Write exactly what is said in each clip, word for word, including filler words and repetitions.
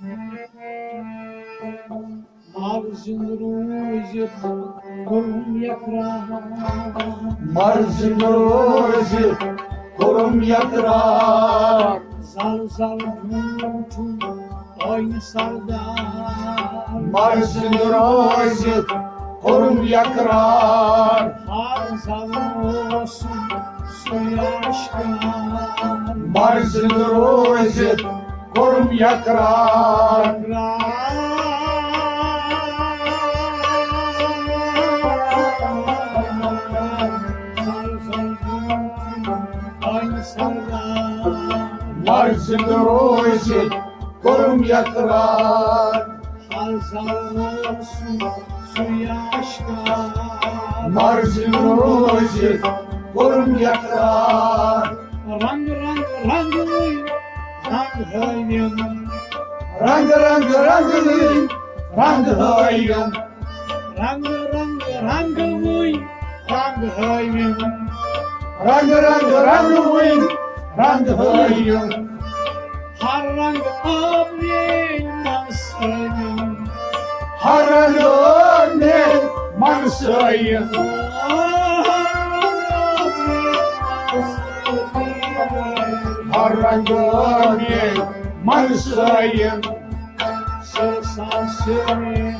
مر زِندٕ روٗزِتھ کوٚرُم یقرار۔ مر زِندٕ روٗزِتھ کوٚرُم یقرار۔ زل زل برونٛٹھُم ٲے نہٕ سردار۔ مر زِندٕ روٗزِتھ کوٚرُم یقرار۔ ہر زل اوسُم سُے آشکار۔ مر زِندٕ روٗزِتھ کوٚرُم یقرار۔ مر زِندٕ روٗزِتھ کوٚرُم یقرار۔ مر زِندٕ روٗزِتھ کوٚرُم یقرار۔ رنگ رنگ رنگ وٕنۍ رنگ ہٲوِم۔ رنگ رنگ رنگ وٕنۍ رنگ ہٲوِم۔ رنگ رنگ رنگ وٕنۍ رنگ ہٲوِم۔ رنگ رنگ رنگ وٕنۍ رنگ ہٲوِم۔ ہر رنگ آب میٲنۍ من سٲوِم۔ ہر رنگ آب میٲنۍ من سٲوِم۔ ہر رنگ آب میٲنۍ من سٲوِم۔ سِر سان سِر مےٚ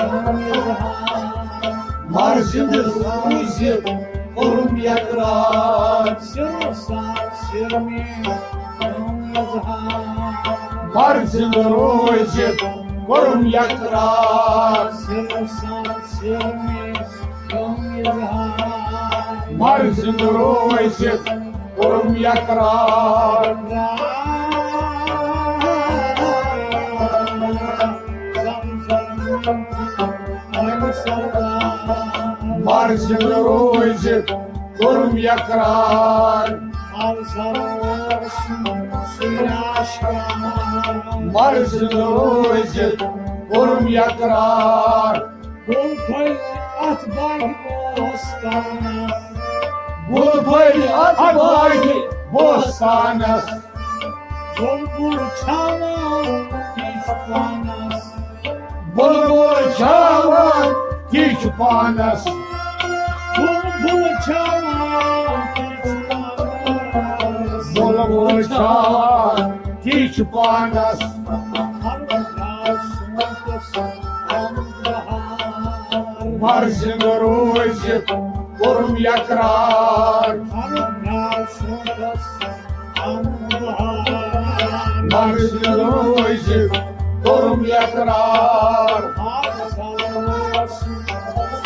گوٚو اظہار۔ مر زِندٕ روٗزِتھ کوٚرُم یقرار۔ سِر سان سِر مےٚ گوٚو اظہار۔ مر زِندٕ روٗزِتھ کوٚرُم یقرار۔ سِر سان سِر مےٚ گوٚو اظہار۔ مر زِندٕ روٗزِتھ کوٚرُم یقرار۔ مر زِندٕ روٗزِتھ کوٚرُم یقرار۔ مر زِندٕ روٗزِتھ کوٚرُم یقرار۔ بُلبُل اَتھ باغِ بوستانَس۔ بُلبُل اَتھ باغِ بوستانَس۔ بُلبُل چھاوان تہِ چھُ پانَس۔ بُلبُل چھاوان تہِ چھُ پانَس۔ بُلبُل چھاوان تہِ چھُ پانَس۔ بُلبُل چھاوان تہِ چھُ پانَس۔ ہر کانٛہہ سونٛتس آمُت بہار۔ مر زِندٕ روٗزِتھ کوٚرُم یقرار۔ ہر کانٛہہ سونٛتس آمُت بہار۔ مر زِندٕ روٗزِتھ کوٚرُم یقرار۔ ہر سال اوس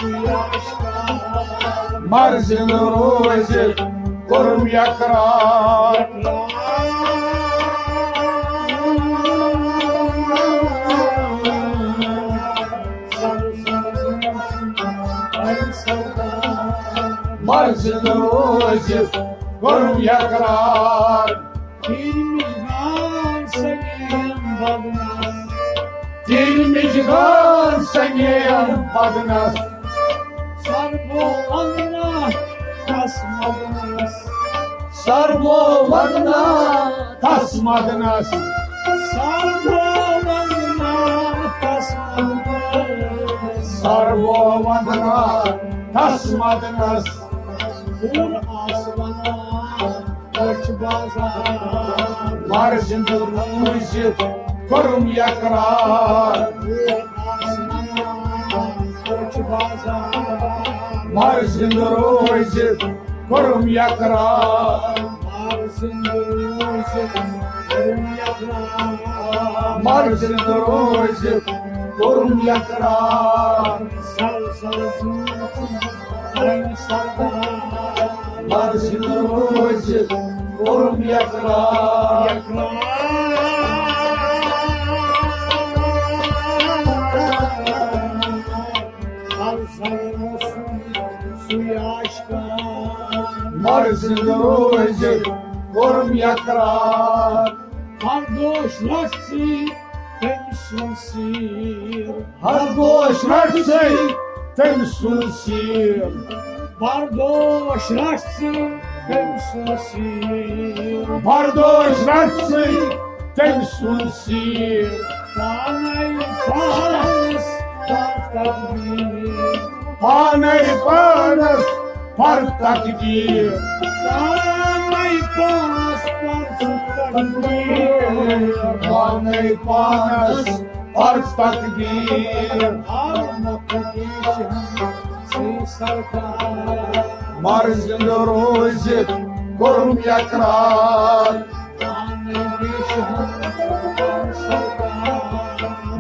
سُے آشکار۔ مر زِندٕ روٗزِتھ کوٚرُم یقرار۔ مر زِندٕ روٗزِتھ کوٚرُم یقرار۔ تیرمِچ گان سنیم بدنس۔ تیرمِچ گان سنیم بدنس۔ سر بو وننا تس مدنس۔ سر بو وننا تس مدنس۔ سر بو وننا تس مدنس۔ سر بو وننا تس مدنس۔ پوٗرٕ آس ونان أچھ بازار۔ مر زِندٕ روٗزِتھ کوٚرُم یقرار۔ پوٗرٕ آس ونان أچھ بازار۔ مر زِندٕ روٗزِتھ کوٚرُم یقرار۔ مر زِندٕ روٗزِتھ کوٚرُم یقرار۔ مر زِندٕ روٗزِتھ کوٚرُم یقرار۔ سر سر زوٗ مر زِندٕ روٗزِتھ کوٚرُم یقرار۔ مر زِندٕ روٗزِتھ کوٚرُم یقرار۔ ہر دوش رٹھ ژٕے تٔمۍ سُنٛد سیٖر۔ ہر دوش رٹھ ژٕے تٔمۍ سُنٛد سیٖر۔ بردوش رٹھ ژٕ تٔمۍ سُنٛد سیٖر۔ بردوش رٹھ ژٕے تٔمۍ سُنٛد سیٖر۔ پانے پانس پر تقدیٖر۔ پانے پانس پر تقدیٖر۔ پانے پانس پر تقدیٖر۔ پانے پانس پر تقدیٖر۔ ہر مخلوق ہم سے سرکار۔ مر زندٕ روٗزِتھ کوٚرُم اقرار۔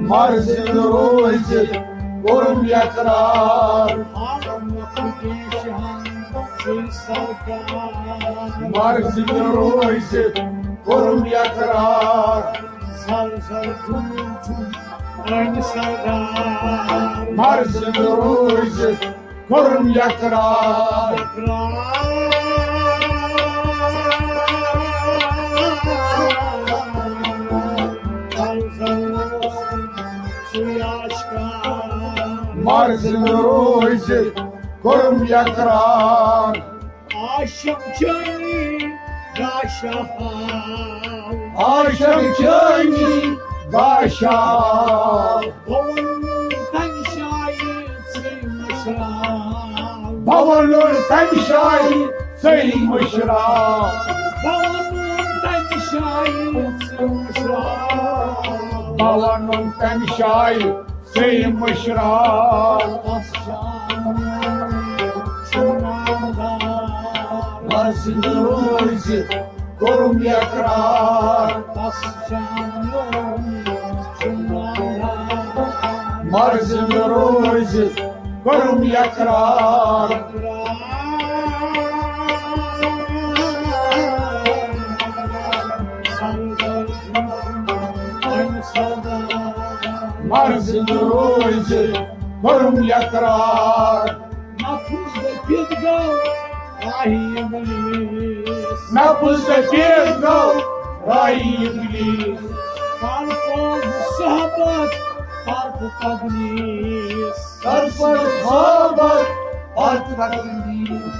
مر زندٕ روٗزِتھ کوٚرُم اقرار۔ مر زندٕ روٗزِتھ کوٚرُم اقرار۔ مر زندٕ روٗزِتھ کوٚرُم اقرار۔ مر زندٕ روٗزِتھ کوٚرُم اقرار۔ آشم چٲنی گاشا حال۔ آشم چٲنی گاشا حال۔ بہٕ وَنُن تَمہِ جایہِ ژٕے مٔشراو۔ بہٕ وَنُن تَمہِ جایہِ ژٕے مٔشراو۔ بہٕ وَنُن تَمہِ جایہِ ژٕے مٔشراو۔ بہٕ وَنُن تَمہِ جایہِ ژٕے مٔشراو۔ تس جانو چھُ ناودار۔ مر زندٕ روٗزِتھ کوٚرُم اقرار۔ تس جانو چھُ ناودار۔ مر زندٕ روٗزِتھ کوٚرُم اقرار۔ مر زندٕ روٗزِتھ کوٚرُم اقرار۔ نفس دٔپِتھ گوٚو راہی ابلیس۔ نفس دٔپِتھ گوٚو راہی ابلیس۔ کر پٲدٕ صحبت پتہٕ تدریس۔ کر پٲدٕ صحبت پتہٕ تدریس۔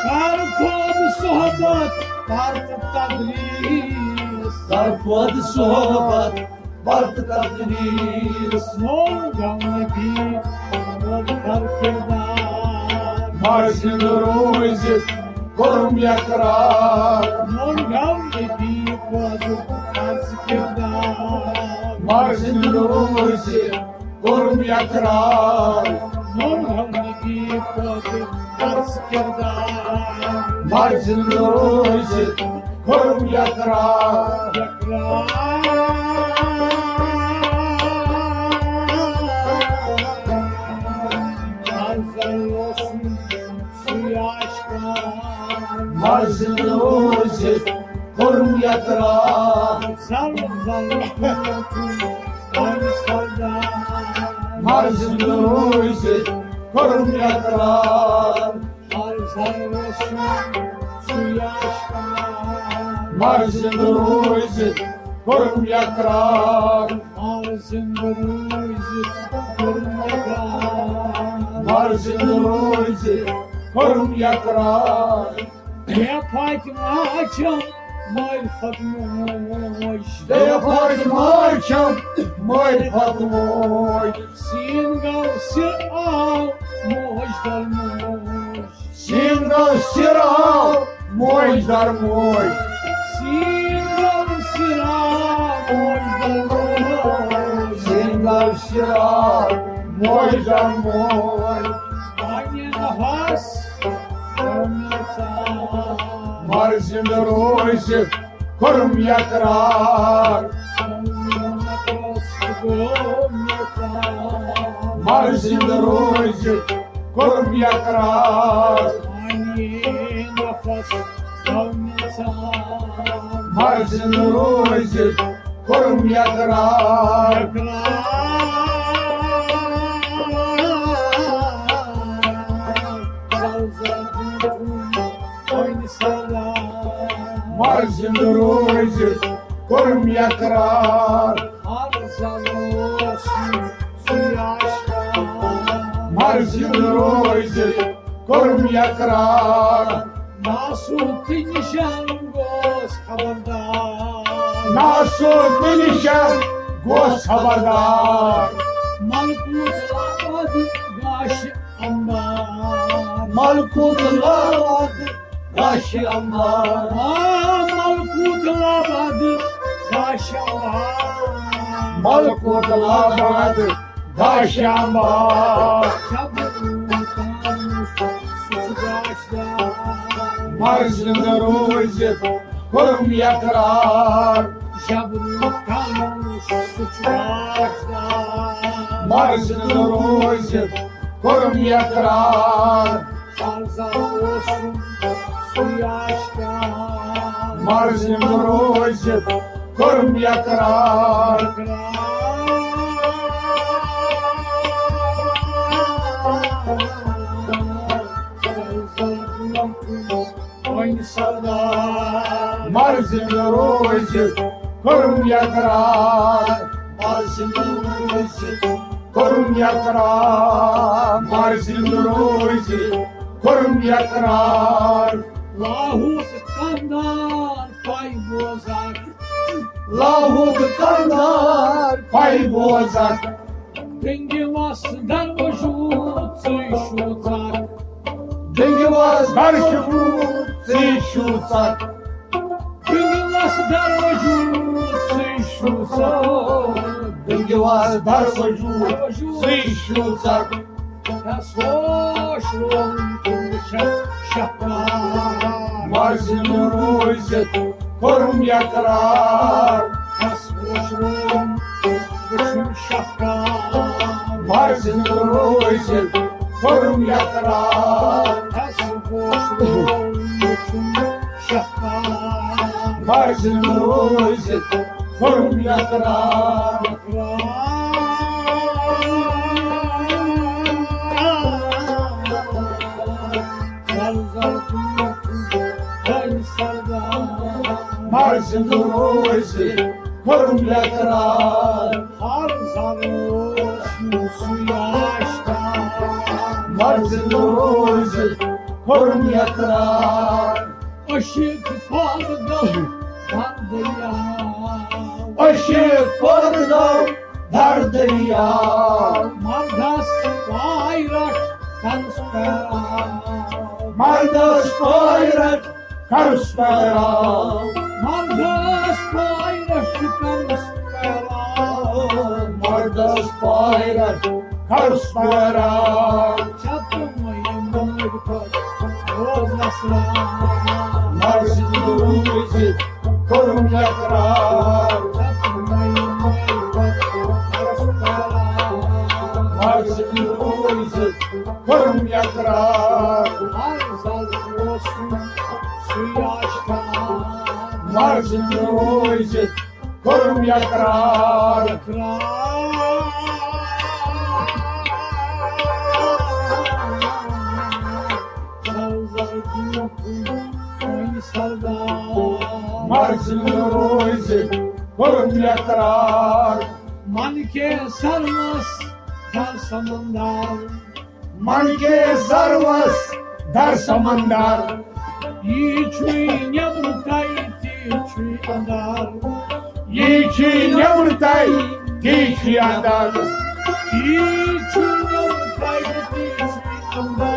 کر پٲدٕ صحبت پتہٕ تدریس۔ کر پٲدٕ صحبت پتہٕ تدریس۔ نوٚو گوٚو نبی پٲدٕ کر کردار۔ مر زندٕ روٗزِتھ کوٚرُم اقرار۔ نوٚو گوٚو نبی پٲدٕ کر کردار۔ مر زندٕ روٗزِتھ کوٚرُم اقرار۔ نوٚو گوٚو نبی پٲدٕ کر کردار۔ مر زندٕ روٗزِتھ کوٚرُم اقرار۔ اقرار۔ ازل اوسُم سُے آشکار۔ مر زندٕ روٗزِتھ کوٚرُم اقرار۔ زل زل برونٛٹھ وۄنۍ سردار۔ مر زندٕ روٗزِتھ کوٚرُم اقرار۔ ازل اوسُم سُے آشکار۔ مر زندٕ روٗزِتھ کوٚرُم اقرار۔ مر زندٕ روٗزِتھ کوٚرُم اقرار۔ مر زندٕ روٗزِتھ کوٚرُم اقرار۔ بے فاطمہ چھم مٲرۍ پھۄکہٕ موج۔ بے فاطمہ چھم مٲرۍ پھۄکہٕ موج۔ سیٖن گوٚو سِر آو موج در موج۔ سیٖن گوٚو سِر آو موج در موج۔ سیٖن گوٚو سِر آو موج در موج۔ سیٖن گوٚو سِر آو موج در موج۔ پننہِ نفس گوٚو مےٚ ژاو۔ مر زندٕ روٗزِتھ کوٚرُم اقرار۔ مر زندٕ روٗزِتھ کوٚرُم اقرار۔ مر زندٕ روٗزِتھ کوٚرُم اقرار۔ مر زندٕ روٗزِتھ کوٚرُم اقرار۔ مر زندٕ روٗزِتھ کوٚرُم اقرار۔ معصوم تہٕ نِشان گوس خبردار۔ ناسو تہِ نِشن گوس خبردار۔ ملکوت لابد گاش امبار۔ ملکوت لابد گاش امبار۔ آ، ملکوت لابد گاش امبار۔ ملکوت لابد گاش امبار۔ جبروتان سُہ چھُ گاش دار۔ مگر زِندٕ روٗزِتھ کوٚرُم یقرار۔ جبروتان سُہ چھُ گاش دار۔ مگر زِندٕ روٗزِتھ کوٚرُم یقرار۔ فرزند اوسُم سُے آشکار۔ مگر زِندٕ روٗزِتھ کوٚرُم یقرار۔ وۄنۍ سردار۔ مگر زِندٕ روٗزِتھ کوٚرُم یقرار۔ مگر زِندٕ روٗزِتھ کوٚرُم یقرار۔ مگر زِندٕ روٗزِتھ کوٚرُم یقرار۔ لاہوت کندار پاے بوزان۔ لاہوت کندار پاے بوزان۔ دنگہِ وس در وجود ژٕے شوٗژر۔ دنگہِ وس در وجود ژٕے شوٗژر۔ دنگہِ وس در وجود ژٕے شوٗژر۔ دنگہِ وس در وجود ژٕے شوٗژر۔ تس ہوش رووُن تُلہٕ شہکار۔ مگر زِندٕ روٗزِتھ کوٚرُم یقرار۔ تس ہوش رووُن تُلہٕ شہکار۔ مگر زِندٕ روٗزِتھ کوٚرُم یقرار۔ تس ہوش رووُن تُلہٕ شہکار۔ مگر زِندٕ روٗزِتھ کوٚرُم یقرار۔ مگر زِندٕ روٗزِتھ کوٚرُم یقرار۔ مگر زِندٕ روٗزِتھ کوٚرُم یقرار۔ عشق پاگل در دریا۔ عشق پاگل در دریا۔ مردس پاے رٹھ کرس پیرا۔ مردس پاے رٹھ کرس پیرا۔ مردس پاے رٹھ کرس پیرا۔ مردس پاے رٹھ کرس پیرا۔ چھتہٕ مٔنٛزۍ مٲرۍ پتہٕ روز نسرا۔ مگر زِندٕ روٗزِتھ کوٚرُم یقرار۔ چھتہٕ مٔنٛزۍ مٲرۍ پتہٕ روز نسرا۔ مگر زِندٕ روٗزِتھ کوٚرُم یقرار۔ ہر زل اوسُم سُے آشکار۔ مگر زِندٕ روٗزِتھ کوٚرُم یقرار۔ مگر زِندٕ روٗزِتھ کوٚرُم یقرار۔ من کے سروس در سمندر۔ من کے سروس در سمندر۔ یی چھُے نیبرٕ تَے، تی چھُے اندر۔ یی چھُے نیبرٕ تَے، تی چھُے اندر۔ یی چھُے نیبرٕ تَے، تی چھُے اندر۔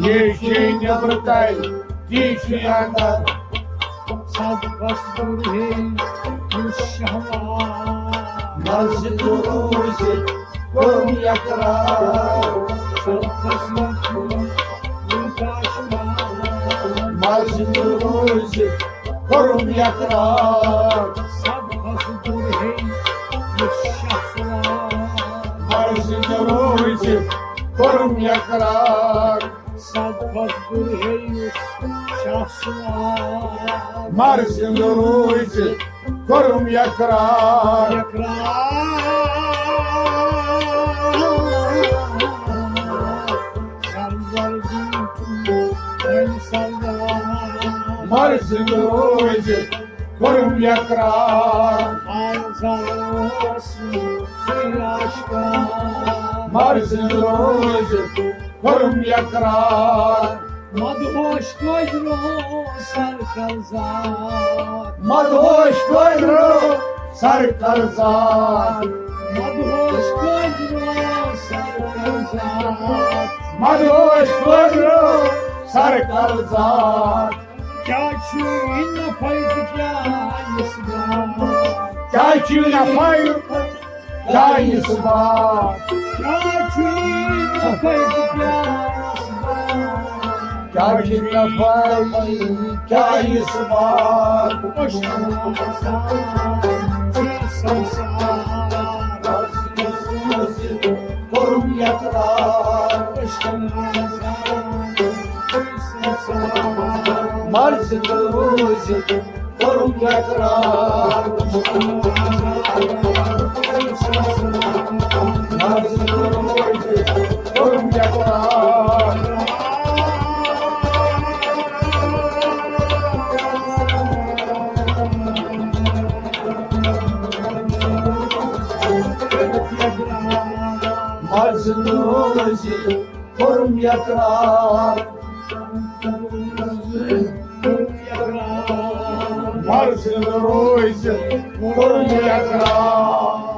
یی چھُے نیبرٕ تَے، تی چھُے اندر۔ سب بس دور ہے یُس شہوار۔ مگر زِندٕ روٗزِتھ کوٚرُم یقرار۔ سب بس دور ہے یُس شہوار۔ مگر زِندٕ روٗزِتھ کوٚرُم یقرار۔ سب بس دور ہے یُس شہوار۔ مگر زِندٕ روٗزِتھ کوٚرُم یقرار۔ سب بس دور ہے یُس شہوار۔ مگر زِندٕ روٗزِتھ کوٚرُم یقرار۔ یقرار۔ سرور گوٚو وۄنۍ سردار۔ مگر زِندٕ روٗزِتھ کوٚرُم یقرار۔ آزاد اوس سُے آشکار۔ مگر زِندٕ روٗزِتھ کوٚرُم یقرار۔ مدہوش کٲجرو سر کرزاد۔ مدہوش کٲجرو سر کرزاد۔ مدہوش کٲجرو سر کرزاد۔ مدہوش کٲجرو سر کرزاد۔ کیٛاہ چھُ یہِ نفر تہٕ کیٛاہ یہِ صبح؟ کیٛاہ چھُ نفر کیٛاہ یہِ صبح؟ کیٛاہ چھُ یہِ نفر تہٕ کیٛاہ یہِ صبح؟ کیٛاہ چھُ نفر کیٛاہ یہِ صبح؟ أچھ سمسار، سمسار۔ کوٚرُم یقرار۔ مرزِ تہٕ روزِ کوٚرُم یقرار۔ مرزِ تہٕ روزِ کوٚرُم یقرار۔ مرزِ تہٕ روزِ کوٚرُم یقرار۔ مرزِ تہٕ روزِ کوٚرُم یقرار۔